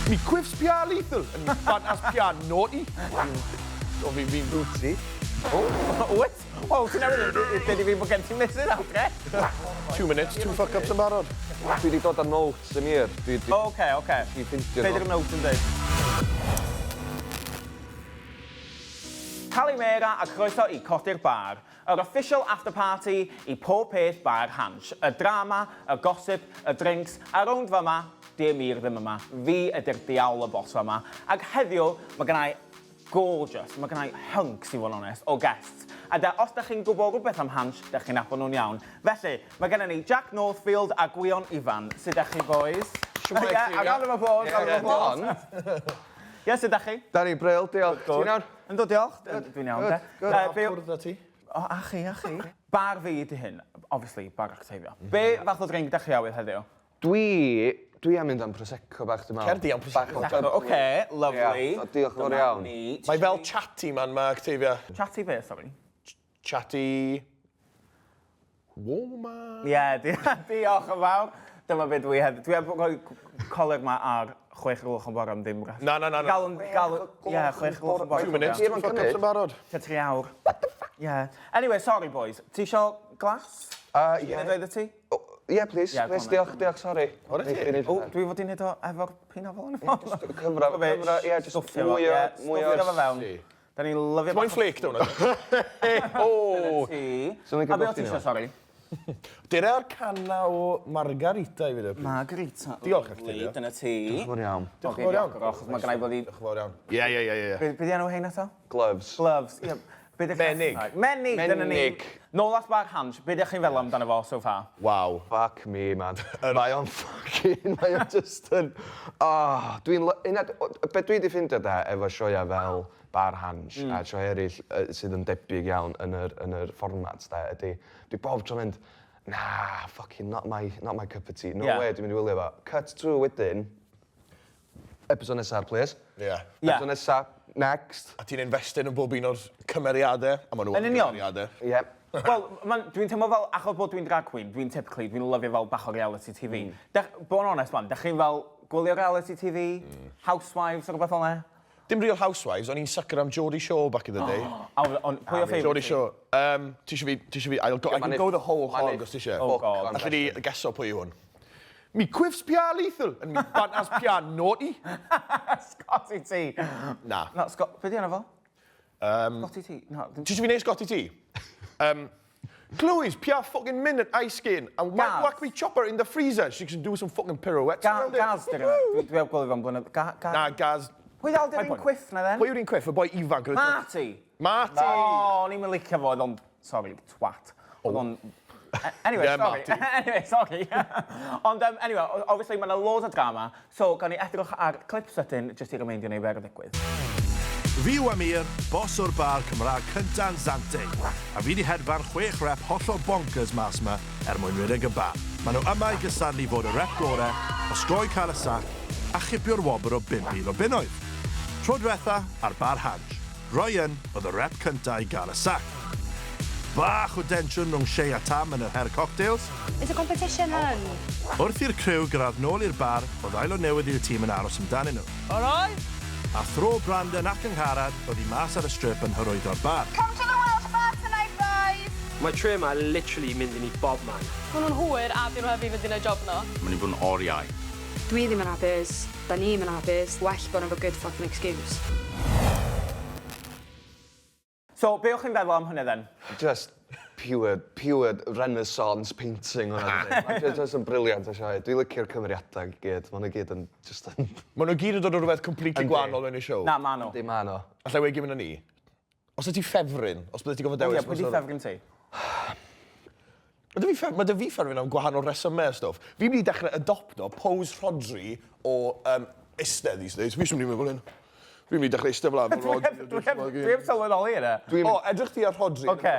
Mi quiffs pia lethal and mi fantas pia naughty. O fi fi'n Booty. O, wyt? Wel, ti'n newydd deud i fi bod gen ti misus adre. Two minutes, two fuck ups yn barod. Dwi 'di dod â notes Amir. Dwi 'di... O oce, oce. Nes i ffindio Be' 'di'r notes yn deud? Kalimera a croeso i Codi'r Bar, yr official after party i pob peth Bar Hansh. Y drama, y gossip, y drinks, a rownd fama, 'di Amir ddim yma. Fi ydi'r diawl y boss fama. Ac heddiw, mae gennai gorgeous, mae gennai hunks i fod yn onest, o guests. A da, os da chi'n gwybod rhywbeth am Hansh, da chi'n nabod nhw'n iawn. Felly, mae gennym ni Jack Northfield a Gwion Ifan. Sut da chi, boys? Shwmae, Yeah, a round of applause, round of applause. Ie, sut da chi? Da ni, Bril, diolch. Ti'n iawn? Yndw, diolch. Dwi'n iawn, de. Good, Yy, be- Cwrdd â ti. O, a chi, a chi. Bar fi ydi hyn, obviously, bar Octavia. Be fath o drink da chi awydd heddiw? Dwi, dwi am mynd am Prosecco bach, dwi'n meddwl. Cer di am Prosecco. Bach o- Oce, lovely. Ie, diolch yn fawr iawn. Dyma ni. Mae fel chatty man ma Octavia. Chatty be, sorry? Chatty... Woman. Ie, diolch yn fawr. Dyma be dwi heb. Dwi heb rhoi coleg ma ar 6 gloch yn bore am ddim reswm. Na, na, na, na. Gael yn, gael, ie, 6 gloch yn bore. Two minutes, two fuck ups yn barod. Tua 3 awr. What the fuck? Yeah. Anyway, sorry boys. Ti isio glass? Ie. Neu dweud y ti? Ie, please, Ie, please, go on diolch, diolch, sorry. O, reit ti? O, dwi fod i'n neud o efo'r pinafal yn y ffordd. Jyst cyfra, cyfra, ie, jyst Stwffio fo, mwy o, ie, mwy o... stwffio fo fewn. Da ni'n lyfio... Mae'n flake da hwnna. O! Ti. Swn i'n A be gwybod o ti chdi isio, sorry? Dere ar canna o margarita i fi de, please. Margarita. Diolch, Lovely, Octavia. Dyna ti. Diolch yn fawr iawn. Diolch yn fawr iawn. Achos mae gennau bod i... Diolch yn fawr iawn. Ie, ie, ie, ie. Be di enw hein eto? Gloves. Gloves, ie. Be dych chi'n... Menig. Menig, dyna ni. Menig. Nôl at Bar Hansh, be dych chi'n feddwl amdano fo so far? Waw. Fuck me, man. Mae o'n fucking, mae o'n just yn... Oh, dwi'n... Una, be dwi wedi ffindio de, efo sioeau fel Bar Hansh a sioeau eraill yy, sydd yn debyg iawn yn yr, yn yr format de, ydy, dwi bob tro'n mynd, na, fucking not my, not my cup of tea, no Yeah. way, dwi'n mynd i wylio fo. Cut through wedyn, episode nesaf, please. Ie. Yeah. Episode nesa, next. A ti'n invested yn bob un o'r cymeriadau, a maen nhw Yn union. cymeriadau. Ie. Wel, dwi'n teimlo fel, achos bod dwi'n drag queen, dwi'n typically, dwi'n lyfio fel bach o reality TV. Mm. Dech, bod yn honest man, dech chi'n fel gwylio reality TV? Housewives o rhywbeth fel 'na? Dim Real Housewives, o'n i'n sucker am Geordie Shore back in the day. A on, pwy o favourite Geordie Shore. Ti eisiau fi, ti eisiau fi, I'll go, I can go the whole hog os ti eisiau. Oh God. Alli di geso pwy yw hwn. Mi quiffs pia lethal and mi bantas pia naughty. Scotty T. Na. Na, Scott, be di enw fo? Scotty T. Na, ddim... Ti eisiau fi neud Scotty T? Chloe's pia fucking minute ice skating and might Gaz. whack me chopper in the freezer. She can do some fucking pirouettes Ga around it. Gaz, dyn nhw. Dwi, dwi heb gwylio fo'n blynedd. Ga Gaz. Na, Gaz. Pwy ddal di'r un quiff na then? Pwy yw'r un quiff? Y boi ifanc. Marty. Marty! O, o'n i'n licio fo, oedd o'n... Sorry, twat. Oedd o'n... Anyway, Yeah, sorry. Marty. anyway, sorry. Ond, anyway, obviously, mae yna loads o drama, so gawn ni edrych ar clip sydyn jyst i remeindio ni be ar y ddigwydd. Fi yw Amir, boss o'r bar Cymraeg cynta'n Zante, a fi di hedfan chwech rep hollol bonkers mas 'ma er mwyn rhedeg y bar. Maen nhw yma i gystadlu fod y rep gore, osgoi cael y sac, a chipio'r wobr o 5,000 o bunnoedd. Tro dwetha, ar Bar Hansh, Ryan oedd y rep cynta i gael y sac. Bach o densiwn rhwng Shay a Tam yn yr her cocktails. It's a competition, hun. Wrth i'r criw gyrraedd nôl i'r bar, oedd aelod newydd i'r tîm yn aros amdanyn nhw. Alright? A thro Brandon ac Angharad oedd hi mas ar y strip yn hyrwyddo'r bar. Come to the Welsh Bar tonight, boys! Mae tre 'ma literally mynd i ni bob man. Ma' nhw'n hwyr a dyn nhw heb i fynd i neud job nhw. Mae'n i fod yn oriau. Dwi ddim yn hapus, da ni'm yn hapus, well bod efo good fucking excuse. So, be o'ch chi'n feddwl am hwnna then? Just pure, pure renaissance painting hwnna. dydi? Mae'n just, just yn brilliant o sioe. Dwi'n licio'r cymeriadau i gyd. Maen nhw gyd yn just yn... Maen nhw gyd yn dod o rhywbeth completely Yndi. gwahanol mewn i show. Na, ma nhw. Yndi, ma nhw. Alla i weud gymryd ni. Os y ti ffefryn, os bydde ti'n gofod dewis... Ie, pwy di ffefryn ti? Mae 'da fi ffef- ma' 'da fi ffefryn am gwahanol resymau a stwff. Fi'n mynd i dechrau adopto pose Rhodri o um, eistedd these days. Fi eisiau mynd i meddwl hyn. Fi'n mynd i dechrau eistedd fel 'na efo Rhodri. Dwi heb dwi heb sylweddoli hynna. O, edrych ti ar Rhodri. Ocê.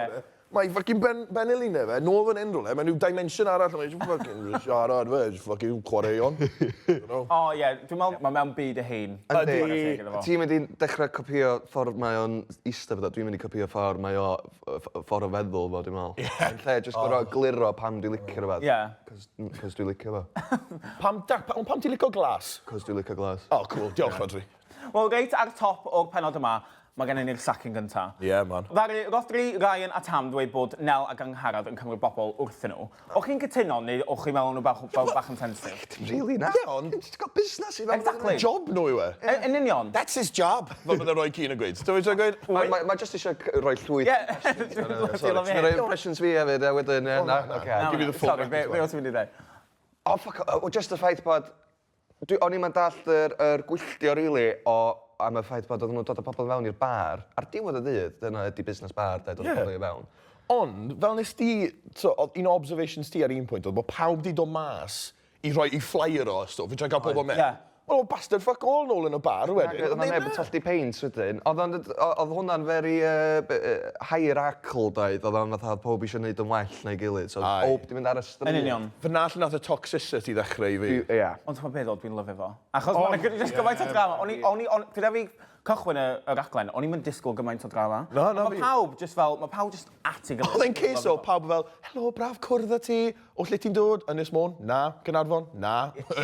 Mae fucking ben, beneline fe, nôl fan hyn rhywle, mae'n rhyw dimension arall, mae'n just fucking siarad fe, just fucking chwaraeon. You know? O ie, dwi'n meddwl mae mewn byd ei hun. Yndi. Chwarae teg iddo fo. Ti'n mynd i dechrau copïo ffordd mae o'n eistedd fo, dwi'n mynd i copïo ffordd mae o, ffordd o feddwl fo, dwi'n meddwl. Ie. Yn lle jyst gorfod egluro pam dwi'n licio rhywbeth. Ie. Cos, cos dwi'n licio fo. Pam, da, pa, ond pam ti'n licio glas? Cos dwi'n licio glas. Oh, cool, diolch, Rhodri. Wel, reit ar top o'r pennod yma, Mae gennym ni'r sacking gynta. Yeah, man. Ddaru Rhodri, Ryan a Tam ddweud bod Nel ac Angharad yn cymryd bobl wrthyn nhw. O'ch chi'n cytuno neu o'ch chi'n meddwl nhw bach, fel bach yn sensitif? Dim really, na. Ie, ond- Jyst gael busnes i fewn. Exactly. Job nhw yw e. Yn union. That's his job. Fel bydde Roy Keane yn gweud. Ti'n gwybod gweud? Mae ma, ma jyst eisiau rhoi llwyth. Ie. Sorry, ti'n rhoi impressions fi hefyd, a wedyn, ie, na, oce. Give you the full Sorry, be repertoire. be o ti'n mynd i ddweud? Oh, fuck, oh, just y ffaith bod... Dwi, o'n i'm yn dallt yr, yr gwylltio, really, o, am y ffaith bod oedden nhw'n dod â pobl fewn i'r bar. Ar diwedd y dydd, dyna ydi busnes bar, de, dod â Ie. pobl i fewn. Ond, fel nes di, so, oedd un o observations ti ar un pwynt oedd bod pawb di dod mas i rhoi i flyer o a stwff, i trio cael pobl mewn. Ie. Wel, oedd bastard fuck all nôl yn y bar wedyn. Oedd 'na neb yn tollti peint wedyn. Oedd o'n, oedd hwnna'n very hierarchical doedd, oedd o'n fatha oedd pawb eisiau neud yn well na'i gilydd, so oedd Aye. pawb 'di mynd ar y stryd. Yn union. Fyna lle nath y toxicity ddechrau i fi. Ie. Ond ti'n gwybod beth oedd, dwi'n lyfio fo. Achos oh, mae'n just gymaint o drama. O'n i, o'n i, o'n, pryd fi cychwyn y, y raglen, o'n i'm yn disgwyl gymaint o drama. Na, na Mae fi. pawb just fel, mae pawb just at ei gilydd. Oedd e'n case o pawb fel, helo, braf cwrdd â ti, o lle ti'n dod? Ynys Môn? Na. Caernarfon? Na.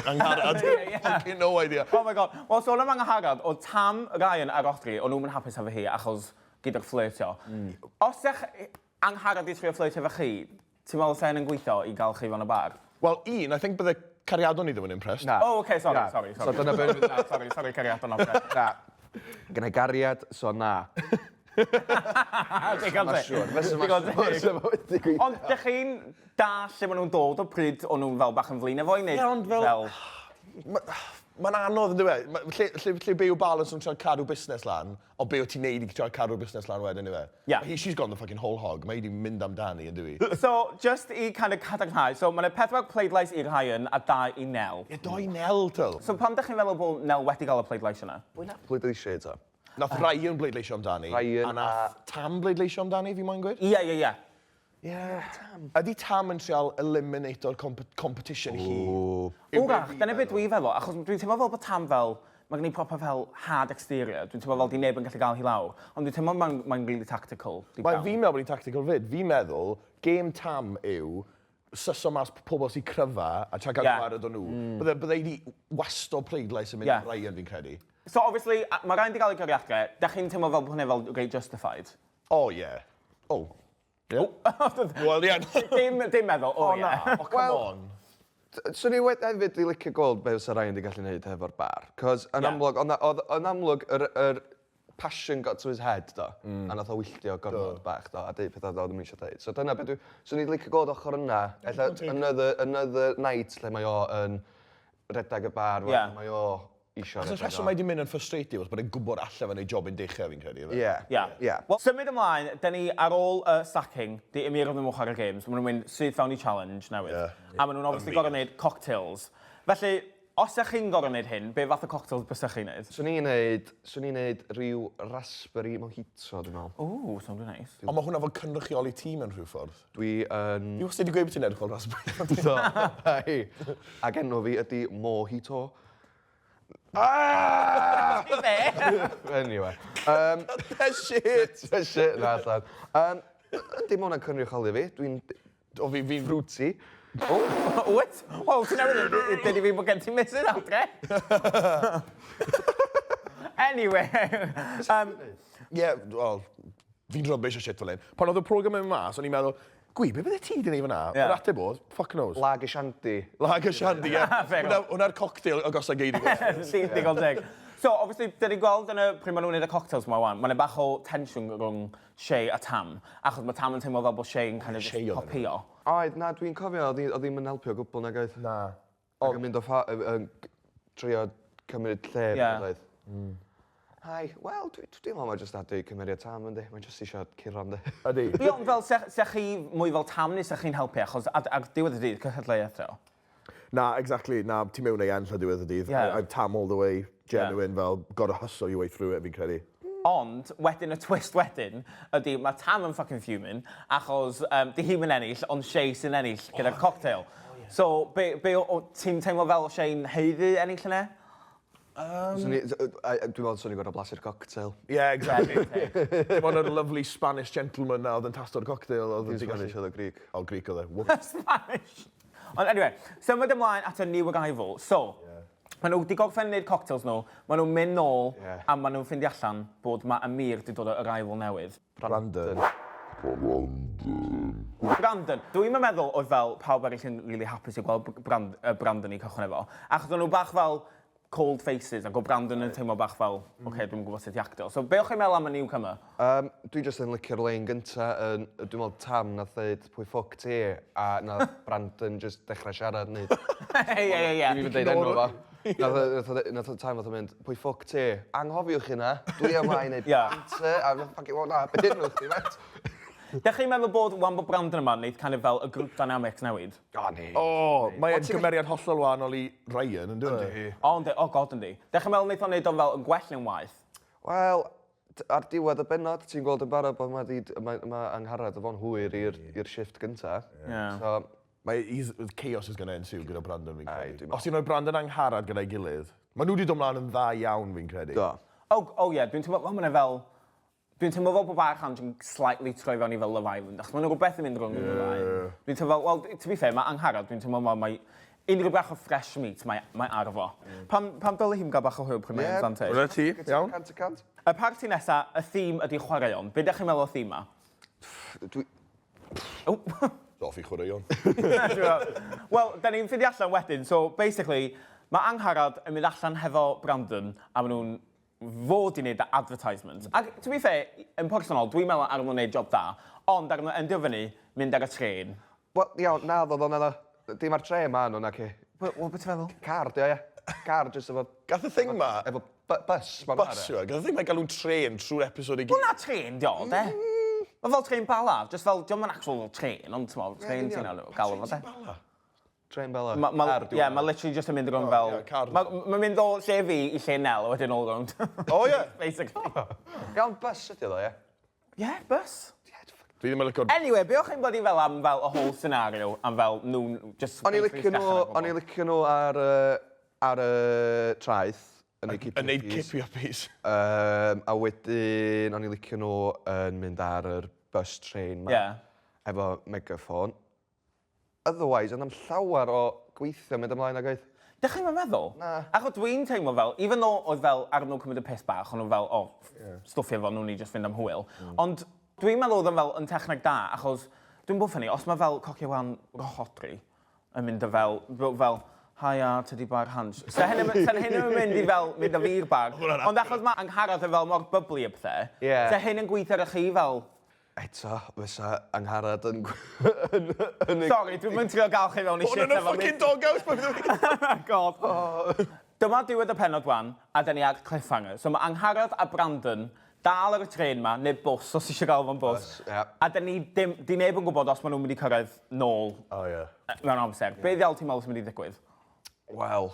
Angharad? Fucking no idea. Oh my god. Wel, sôn am Angharad, oedd Tam, Ryan a Rhodri, o'n nhw'm yn hapus efo hi achos gyda'r fflirtio. Os ydych Angharad 'di trio fflirtio efo chi, ti'n meddwl 'sa hyn yn gweithio i gael chi fewn y bar? Wel, un, I think bydde cariadon ni ddim yn impressed. Na. Oh, okay, sorry, Na. sorry, sorry. So dyna be- Na, sorry, sorry, cariadon oce. Na. Gynna i gariad, so na. Digon Ma' teg. siŵr. Fysa ma' Digon siŵr teg. sa fo wedi gweithio. Ond dych chi'n dallt lle maen nhw'n dod o pryd o'n nhw'n fel bach yn flin efo i neu Ie, ond fel- Mae'n anodd, yn dyw e? Lle, lle, lle be yw balance rhwng trio cadw busnes lan, ond be wyt ti'n neud i trio cadw'r busnes lan wedyn, yw e? Ie. He, she's gone the fucking whole hog. Mae hi 'di mynd amdani, yn dyw hi? So, just i kind of cadarnhau, so mae 'na pedwar pleidlais i Ryan a dau i Nel. Ie, dou i Nel, tyl. So pam dych chi'n meddwl bod Nel wedi gael y pleidlais yna? Pwy nath pleidleisio eto? Nath Ryan bleidleisio amdani. Ryan a nath Tam bleidleisio amdani, fi moyn gweud? Ie, ie, ie. Ie. Tam. Ydy Tam yn trial eliminato'r comp competition hi? Wrach, dyna beth dwi'n feddwl, achos dwi'n teimlo fel bod Tam fel, mae gen i proper fel hard exterior, dwi'n teimlo fel di neb yn gallu gael hi lawr, ond dwi'n teimlo mae'n mae really tactical. deep Mae down. fi'n meddwl bod hi'n tactical fyd. Fi'n meddwl, game Tam yw syso mas pobl sy'n cryfa a trio cael Ie. gwared o nhw. Bydde, bydde hi 'di wasto pleidlais yn mynd Ie. i Ryan, fi'n credu. So obviously, mae Ryan 'di gael ei gyrru adre, dach chi'n teimlo fel bod hwnna fel reit justified? O, ie. O. Ie. Wel, ie. Dim, dim meddwl, o ie. Na, oh, come Wel- on. Swn i wedi hefyd i licio gweld be fysa Ryan 'di gallu neud hefo'r bar. Cos yn Ie. amlwg, oedd 'na- oedd yn amlwg yr, yr passion got to his head, do. A nath o wylltio gormod bach, do, a deud pethau oedd o ddim eisiau deud. So dyna be dwi... Swn i'n licio gweld ochr yna, ella another, another night lle mae o yn redag y bar, Ie. mae o isio Achos y redag rheswm o. mae 'di mynd yn frustrated was bod e'n gwybod allan fe'n ei job yn dechrau, fi'n credu. ife? Ie. Ie. Ie. Wel, symud ymlaen, dyn ni ar ôl y sacking, di Emyr ddim yn chwarae'r games, maen nhw'n mynd syth fewn i challenge newydd. Ie. A maen nhw'n obviously gorfod gwneud cocktails. Felly, os ydych chi'n gorfod gwneud hyn, be fath o cocktails bysach chi'n neud? Swn i'n neud, swn i'n neud rhyw raspberry mojito, dwi'n meddwl. Ooh, sound nice. Ond mae hwnna fel cynrychioli tîm yn rhyw ffordd. Dwi yn... Fi wastad wedi gweud bod ti'n edrych fel raspberry. Do. Ai. Ac enw fi ydy Mojito. Ah! Be? Anyway. That shit! That shit, na allan. Um, yndi, mae hwnna'n cynrychioli fi. Dwi'n O, fi, fi... fruity. Wyt? Wel, ti'n newydd dweud i fi bod gen ti missus adre. Anyway. Ie, wel, fi'n rubbish o shit fel hyn. Pan oedd y program yn mynd mas, o'n i'n meddwl, gwi, be bydde ti 'di neud fan'na? Ie. Yr ateb oedd, fuck knows. Lager shandy. Lager shandy, ie. Fair Hwnna- Hwnna'r cocktail agosa gei di. Digon teg. So, obviously, dyn ni'n gweld yn y pryd maen nhw'n neud y cocktails yma wan, mae'n bach o tensiwn rhwng Shay a Tam, achos mae Tam yn teimlo fel bod Shay yn kind of just Shay oedd enw. copïo. Oedd, na, dwi'n cofio, oedd hi- oedd hi'm yn helpu o gwbl nag oedd. Na. Ac yn mynd o ffa... yn trio cymryd lle. Ie. Oedd. Hai, wel, dwi, dwi'n meddwl mae jyst adu cymeriad Tam, yndi. Mae jyst eisiau curo, yndi. Ydy. Ie, ond fel, se, se chi mwy fel Tam neu se chi'n helpu, achos ar, ar diwedd y dydd, cystadleuaeth o. Na, exactly. Na, ti mewn ei enll ar diwedd y dydd. Ie. I'm Tam all the way, genuine, fel, gotta hustle your way through it, fi'n credu. Ond, wedyn y twist wedyn ydy mae Tam yn fucking fuming achos um, di hi'm yn ennill, ond Shay sy'n ennill gyda'r cocktail. So, be, be o, o, ti'n teimlo fel Shay'n haeddu ennill yna? Swn i- Dwi'n meddwl swn i'n gorfod blasu'r cocktail. Yeah, exactly. Dim ond yr lovely Spanish gentleman na oedd yn tasto'r cocktail. Oedd Dim Spanish, oedd o Greek. O, Greek oedd e. Whoops. Spanish! Ond anyway, symud ymlaen at y new arrival. So, yeah. maen nhw wedi gorffen wneud cocktails nhw, maen nhw'n mynd nôl, yeah. a maen nhw'n ffeindio allan bod mae Amir wedi dod o arrival newydd. Brandon. Brandon. Brandon. Dwi'n meddwl oedd fel pawb eraill yn really hapus i gweld Brand, Brandon i cychwyn efo. Achos o'n nhw bach fel, cold faces ac o Brandon yn teimlo bach fel, mm. oce, okay, dwi'n gwybod sut i acto. So, be o'ch chi'n meddwl am y newcomer? Um, dwi jyst yn licio'r lein gynta, yn, dwi'n meddwl Tam nath dweud pwy ffwc ti, a nath Brandon just dechrau siarad neu... Ie, ie, ie. Dwi'n even deud enw fo. Nath, nath, nath Tam nath mynd, pwy ffwc ti? Anghofiwch hynna, dwi yma i wneud yeah. banter, a fucking, well, na, beth enw chdi, met? Dych chi'n meddwl bod wan bod Brandon yma wneud kind of fel y group dynamics newid? O, ni. O, mae e'n gymeriad hollol wahanol i Ryan, yn dweud? Yndi. O, yndi. O, god, yndi. Dych chi'n meddwl wneith o'n neud o'n fel yn gwell neu'n waeth? Wel, ar diwedd y bennod, ti'n gweld yn barod bod mae, di, mae, mae Angharad efo'n hwyr i'r shift gynta. Yeah. So, Mae, he's, chaos is going to ensue gyda Brandon, fi'n credu. Ai, Os ti'n rhoi Brandon Angharad gyda'i gilydd, maen nhw wedi dod mlaen yn dda iawn, fi'n credu. Do. O, oh, ie, yeah, dwi'n teimlo, wel, mae'n fel, Dwi'n teimlo fel bod bach Ange yn slightly troi fewn i fel Love Island, achos mae'n rhywbeth yn mynd rhwng yeah. y ddau. Dwi'n teimlo fel, well, to be fair, mae Angharad, dwi'n teimlo mae, mae unrhyw bach o fresh meat mae, mae ar fo. Pam, pam dyle hi'm gael bach o hwyl pryd mae'n yeah. Zante? Hwna ti, iawn. Cant y cant. Y parti nesa, y theme ydy chwaraeon. Be ydych chi'n meddwl o theme ma? Dwi... Oh. Hoffi chwaraeon. Wel, da ni'n ffeindio allan wedyn. So, basically, mae Angharad yn mynd allan hefo Brandon, a maen nhw'n fod i wneud y advertisement. Ac, to be fair, yn personol, dwi'n meddwl ar nhw'n wneud job da, ond ar nhw endio fyny, mynd ar y trên. Wel, iawn, na, ddo, na, ddo. Dim ar trên ma nhw, naci. Wel, beth ti'n feddwl? Car, di o, ie. Car, jyst efo... Gath y thing ma... Efo bus. Bus yw e. Gath y thing ma galw'n trên trwy'r episode i gyd. Wel, na trên, di o, de. Mae fel trên Bala, just fel, diolch yn actual trên, ond ti'n meddwl, trên ti'n galw fo, de. Bala? Trên Bala. Ma, ma, Car, ie, yeah, mae literally just yn mynd rownd fel... ie, car. Mae'n ma mynd o lle fi i lle Nel, a wedyn all round. O, ie. Basically. Iawn, bus ydi o, ddo, ie? Ie, bus. Fi ddim yn licio'r... Anyway, be o'ch chi'n bloody fel am fel y whole scenario, am fel nhw'n just... O'n i licio nhw, o'n i licio nhw ar, ar y traeth, yn ei Yn neud cipio piece. Um, a wedyn, o'n i licio nhw yn mynd ar yr bus train ma. Yeah. Efo megaphone. Otherwise, oedd 'na'm llawer o gweithio mynd ymlaen nag oedd? Dych chi'm yn meddwl? Na. Achos dwi'n teimlo fel, even though oedd fel, ar nhw cymryd y piss bach, o'n nhw fel, o, oh, stwffio fo, nhw'n ni just fynd am hwyl. Ond dwi'n meddwl oedd o'n fel yn techneg da, achos dwi'n bod ffynnu, os mae fel Cocio Wan Rhodri yn mynd o fel, fel, Haia, tydi bar Hans. So hyn yn hyn yn mynd i fel, mynd â fi'r bar. Ond achos mae Angharad yn fel mor bubbly a pethau, yeah. so hyn yn gweithio ar chi fel, Eto, fysa Angharad yn... yn, yn Sorry, dwi'n mynd trio gael chi fewn i shit efo... Hwn yn y fucking doghouse! Oh God. Dyma diwedd y pennod wan, a da ni ar cliffhanger. So mae Angharad a Brandon dal ar y trên ma, neu bws, os eisiau gael fo'n bws. Bus, ie. A da ni dim, di neb yn gwybod os maen nhw'n mynd i cyrraedd nôl O, ie. mewn amser. Be ddiawl ti'n meddwl sy'n mynd i ddigwydd? Wel,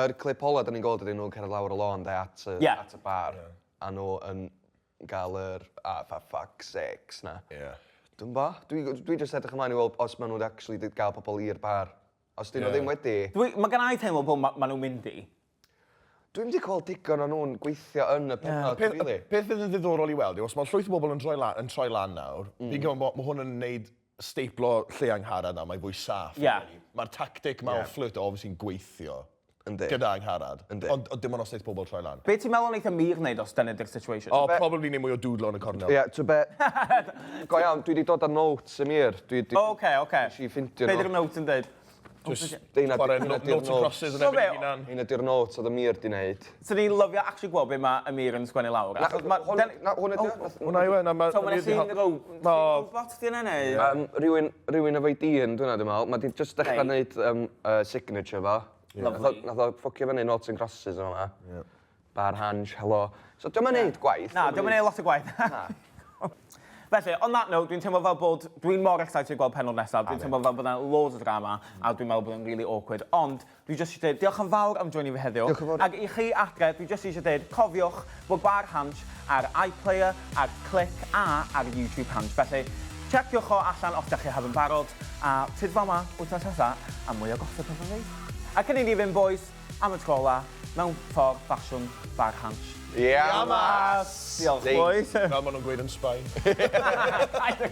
yr clip ola da ni'n gweld ydyn nhw'n cerdded lawr y lôn de at y, Ie. at y bar. A nhw yn gael yr ah, for fuck's sakes na. Ie. Yeah. Dwi'n bo. Dwi, dwi jyst edrych ymlaen i weld os maen nhw'n actually di gael pobl i'r bar. Os dyn nhw Ie. ddim wedi... Dwi, mae gen i teimlo bod ma, ma nhw'n mynd i. Dwi'm di gweld digon o nhw'n gweithio yn y pennod, Peth, really. peth fydd yn ddiddorol i weld yw, os mae llwyth o bobl yn troi lan, yn troi lan nawr, mm. fi'n gwybod bod mae hwn yn neud staplo lle Angharad nawr, mae fwy saff. Ie. Mae'r tactic ma Ie. o fflirt obviously yn gweithio. Yndi. Gyda Angharad. Yndi. Ond, ond dim ond os wneith pobl troi lan. Be ti'n meddwl wneith Amir wneud os dyna di'r situation? O, probably neud mwy o doodlo yn y cornel. Ie, yeah, be... Go iawn, dwi wedi dod â notes Amir. Dwi di... O, oce, oce. Nes i ffindio Be nhw. di'r notes yn dweud? Just Deina- chwarae deina di'r notes and crosses yn So erbyn be- hunan. Heina di'r notes oedd Amir di wneud. So ni'n lyfio actually gweld be mae Amir yn sgwennu lawr. Na, Achos ma- hwn- den- na, hwn ydi o. Hwna yw e, na ma... So mae'n Amir 'di llun O. robot di yna neu? Um, rhywun, rhywun efo'i dyn, dwi'n meddwl. Mae di just dechrau Reit. wneud um, signature fo. Lovely. Nath o ffwcio fyny noughts and crosses o yma. Bar hansh, helo. So diolch yn neud gwaith. Na, diolch yn neud lot o gwaith. Felly, on that note, dwi'n teimlo fel bod... Dwi'n mor excited gweld pennod nesaf. Dwi'n teimlo fel bod yna loads o drama, a dwi'n meddwl bod o'n really awkward. Ond, dwi jyst eisiau dweud diolch yn fawr am joinio fi heddiw. Diolch yn fawr. Ac i chi adre, dwi jyst eisiau dweud, cofiwch bod Bar Hansh ar iPlayer, ar Clic a ar YouTube Hansh. Felly, checiwch o allan os da chi heb yn barod, a tyd fama wythnos nesa am mwy o gossip efo fi. A cyn i ni fynd, boys, am y tro ola, mewn ffordd ffasiwn Bar Hansh. Iamas! Diolch, boys. Fel maen nhw'n gweud yn Sbaen. Paid â.